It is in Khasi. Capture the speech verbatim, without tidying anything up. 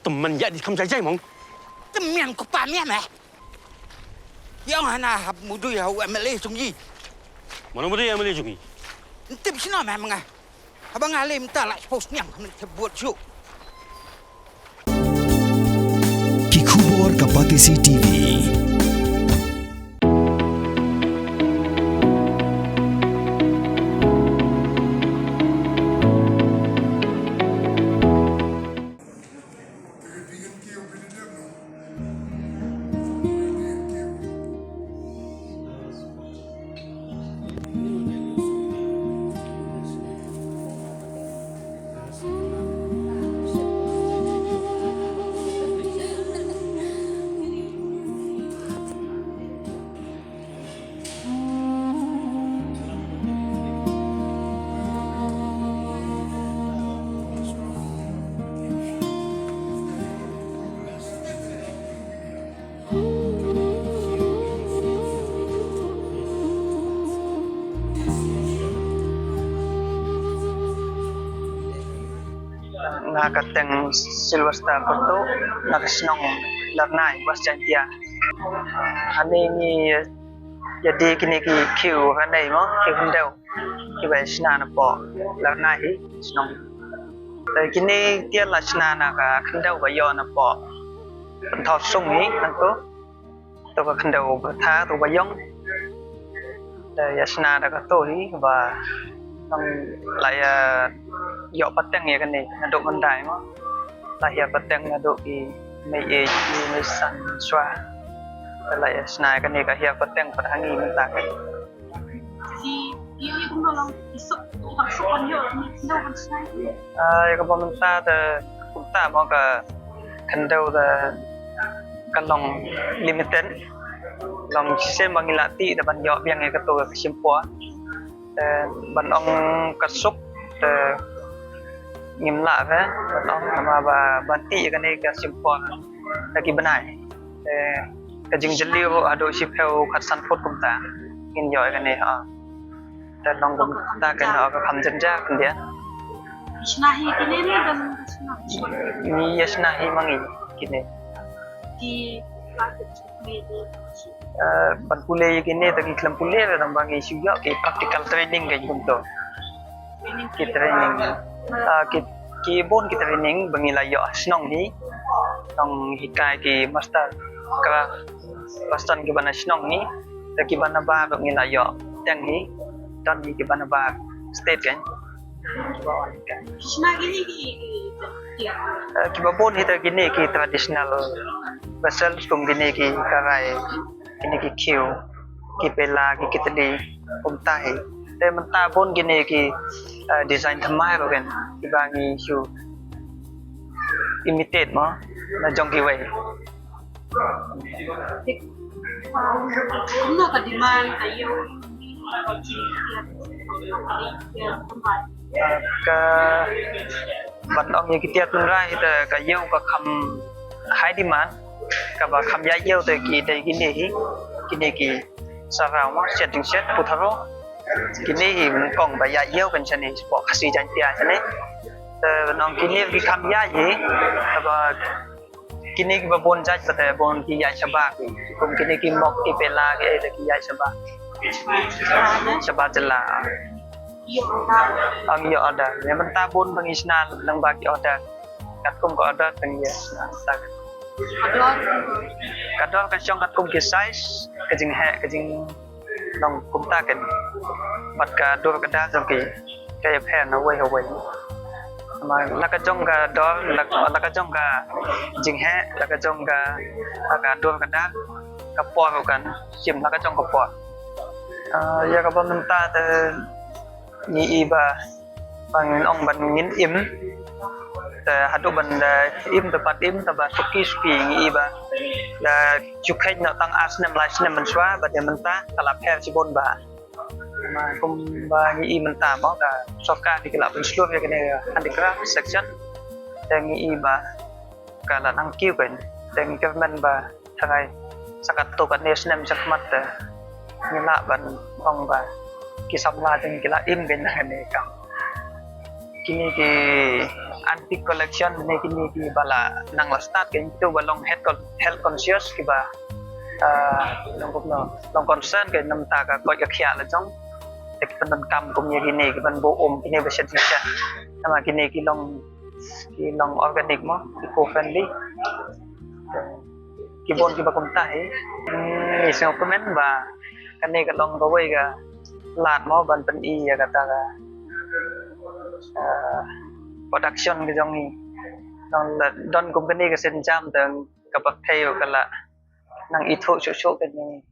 Tymmen ïa di kham jai jai mong. Tymmen ko pa mian eh. Ïa nga na hap mudui ha u M L A jong i. Mano mudui M L A jong i? Ntip sino meh menga. Haba nga lem ta la post niang men te buat ju. Ki khubor ka Batesi T V. Nga ka teng Sylvester Pyrtuh, na ka shnong Larnai, West Jaintia. Hangne ngi ïa die kine ki khiew ranei mo, khiew khyndew. Kiba shna na poh Larnai hi shnong. Te kine ki la shna na ka khyndew ba ïoh na poh Pynthor Sung hi nangto. To ka khyndew ba tha to ba ïong. Te ïa shna da kato hi ba nang la ïa ïoh pateng ïa kane naduh myndai mo. La hiar pateng naduh ki mei ïeit ki mei san shuwa. Te la ïa shna ïa kane ka hiar pateng pat ha ngi mynta ka. Ki, ki, ki kumno lang, ki suk, ki bang suk ban ïoh, ki, ki, ki, ki, ki. Ah, ïa kaba mynta te kumta mo ka khyndew te ka long limited. Long shisien ba ngi la tih te ban ïoh biang ïa kato ka shim por. Te ban ong ka suk te ngim lah re ban ong namar ba ban tih ïa kane ka shim por. Ka ki bnai. Te ka jingjylliew haduh shiphew khatsan phut kumta. Ngin ïoh ïa kane ha. Te long kumta kane ha ka kham jynjar khyndiat. Shna hi kine ne ban shna? Ngi ïa shna hi ma ngi kine. Ki Eh, ban pule ïa kine te ngi khlem pule re tang ba ngi shu ïoh ki practical training ka kumto. Ki training. Ah, ki, ki bun ki training ba ngi la ïoh shnong hi. Nonghikai ki master craft, master kiba na shnong hi. Te kiba na bar ngi la ïoh teng hi. Don hi kiba na bar state kan. Shna kine ki, ki, ki, ki. Eh, kiba bun hi te kine ki traditional vessels kum kine ki karai, kine ki khiew, ki pela, ki kitli, kumta hi. Te mynta bun kine ki, eh, design thymmai ruh kan, kiba ngi shu imitate mo, na jong kiwei. Kumno ka demand ka ïew? Ka ban ong ïa ki tiar tynrai te ka ïew ka kham high demand, kaba kham ïaid ïew te ki dei kine hi, kine ki saraw mo, shet jingshet, putharo. Kine hi nyngkong ba ïaid ïew kan shane, shapoh Khasi Jaiñtia shane. Te nong kine ki kham ïaid hi, kaba Kine kiba bun jait pat te bun ki ïaid shabar. Kum kine ki mok ki pela ki ei te ki ïaid shabar. Shabar jylla. Ong ïoh order. Ïa mynta bun ba ngi shna lyngba ki order. Katkum ka order te ngi ïa shna. Ka dor ka shong katkum ki size, ka jingheh, ka jing Nong kumta ken. Bad ka dur ka dar jong ki ka ïapher na wei ha wei. Ma la ka jong ka dor, la, la ka jong ka jingheh, la ka jong ka, la ka dur ka dar, ka por ruh kan shim la ka jong ka por. Ah, ïa kaba mynta te ngi i ba Ban ong ban ngin im. Te haduh ban da im te pat im te ba suki suki ngi i ba. Da ju kheit noh tang ar snem lai snem mynshuwa ba dei mynta ka la pher shibun ba. Ma kumba ngi i mynta mo ka sorkar ki la pynshlur ïa kane handicraft section. Te ngi i ba ka la nang kiew kan. Te ngi kyrmen ba Tharai sa katto katne snem shakhmat te ngi lah ban ong ba ki samla jong ngi ki la im kein na kane ka kam. Kine ki antique collection ne kine kiba la nang la start ki, kito ba long health con-, health conscious kiba, ah, long kumno, long concern ki namar ka koit ka khiah la jong. Te ki pyndonkam kum ïa kine ki ban buh um kine ba shet shet. Namar kine ki long, ki long organic mo, eco friendly. Ki bun kiba kumta hi. Hmm, ngi sngew kmen ba kane ka long kawei ka lad mo ban pyni ïa kata ka, ah, production ka jong ngi. Don la, don kum kane ka sienjam te ka pyrthei ka la nang ithuh shuh shuh kane.